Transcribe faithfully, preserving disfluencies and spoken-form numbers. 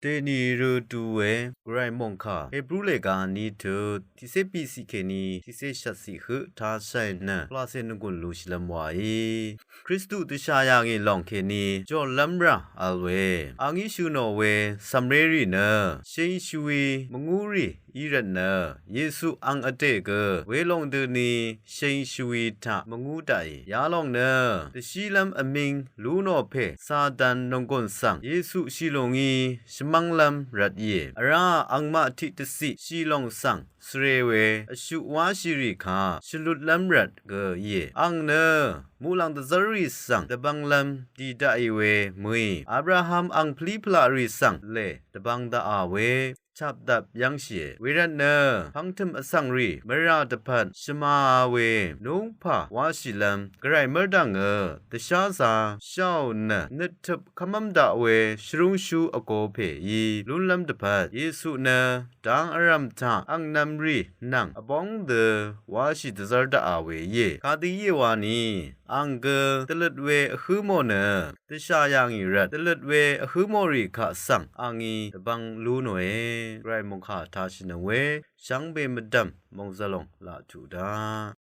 Dèní rø du we Gvray mòngkà Hebru lèga ní tut tiqcé biciq kèní tiqcé shvtciq høq tashàì nø pvlacè nvgùn lushìlv́m wàí Kristu dvshà yà ngì lòng kèní jòrlv́m rà vl we. Angí shø̀ nò we cv̀mrérì nø shèngshùí mvngúrì í rvtnø Yesu ang vdè gø welòng dø ni shèngshùí taq mvngú daqì. Yalòng nø dvshílv́m vmíng lú nò pè Satan nònggùn svng Yesu shì lú ngí shvmv́nglv́m rvt íe. Vrá angmaq tiqdvciq shì lòng svng svre we vshuq wáshì rì kaq shvlutlv́m rvt gø íe. Ang nø muqlàng dvzv́rrì svng dvbvnglv́m dì daqì we mø̀í Abraham ang pvlí pvlaq rì svng lè dvbvng daqà we chapdap yv́ngshìe. Wervtnø pvngtø̀m vsvng rì mvrà dvpvt shvmàá we núngpà wáshìlv́m Gvray mv́rdv̀ngø dvsházā sháò nø nøttøp kv́mv́m daq we shvrúngshú vgō pèí lúnlv́m dvpvt Yesu nø dang vrv̀m taq angnv̄m rì nvng vbóng dø wáshì dvzv́r daqà we íe. Kadø íe wani ang gø dvløt we vhǿ mò nø dvshà yà ngì rvt dvløt we vhǿ mò rì kaq svng angí dvbvng lú nòe. Gvray mòngkà tashìnøng we shvngbe mvdv̀m mòngzvlòng laq tuq daq